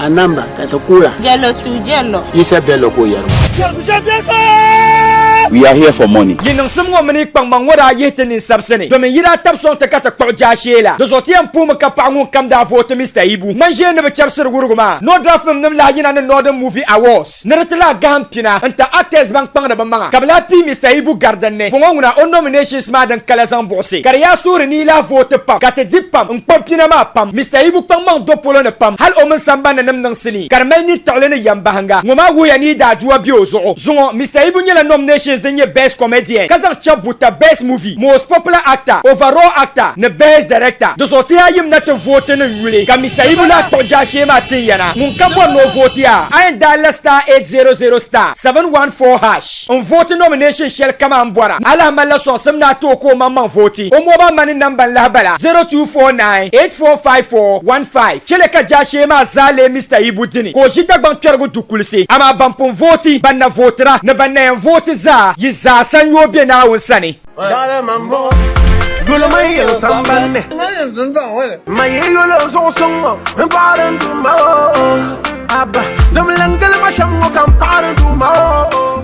A namba ka ti kuura. Jello to Jello. Yisa Bello ka o yɛri maa. We are here for money. Yi niŋsim ŋɔ mini yi kpaŋmaŋ ŋɔ daa yihi ti ninsabisi ni, domin yi daa tab sɔŋ ti ka ti kpuɣi jaashee la. Di zuɣu ti yɛn puumi ka paɣa ŋun kam daa vooti Mister Ibu ŋmanʒee ni bi chɛbisiri wurigu maa. Nordra film nim lahi yina ni Northern Movie Awards ni di ti lahi gahim pina n-ti actors ban kpaŋdi bɛ maŋa ka bɛ lahi pii Mister Ibu gari din ni. Puŋɔ ŋuna o nominations maa din kala zaŋ buɣisi ka di yaa suhuri ni yi lahi vooti pam ka ti di pam n-kpuɣi pina maa pam. Mister Ibu kpaŋmaŋ do polo ni pam hali o mini sambani nim niŋ sinii ka di mali nintiɣili ni yɛmbahinga. Ŋɔ maa wuhiya ni yi daadua be o zuɣu. Zuŋɔ, Mister Ibu nyɛla nominations din nyɛ Best Comedian ka zaŋ chabi buta Best Movie, Most Popular Actor, Overall Actor ni Best Director. Di zuɣu ti yaa yim na ti vooti ni nyuli ka Mister Ibu lahi kpuɣi jaashee maa tin ya na. Ŋun ka bɔri ni o vooti yaa, a yɛn dial la star 800 star 714 hash n vooti nomination shɛli kam a ni bɔra. A lahi malila sɔŋsim ni a tooi ka o maŋmaŋ vooti. O mobile money number n lahi bala 0249 8454 15. Chɛli ka jaashee maa zaa leei Mister Ibu dini ka o ʒi Dagbaŋ kpɛrigu du kulisi. Amaa ban pun vooti, ban na vootira, ni ban na yɛn vooti zaa, yi zaa sanyoo be Naawuni sani. Yuli man yɛli sambani ni, ma yi yuli n zuɣusuŋ ŋɔ m paɣiri n Duuma o. Abba, zimli n gili ma shɛm ŋɔ ka m paɣiri n Duuma o.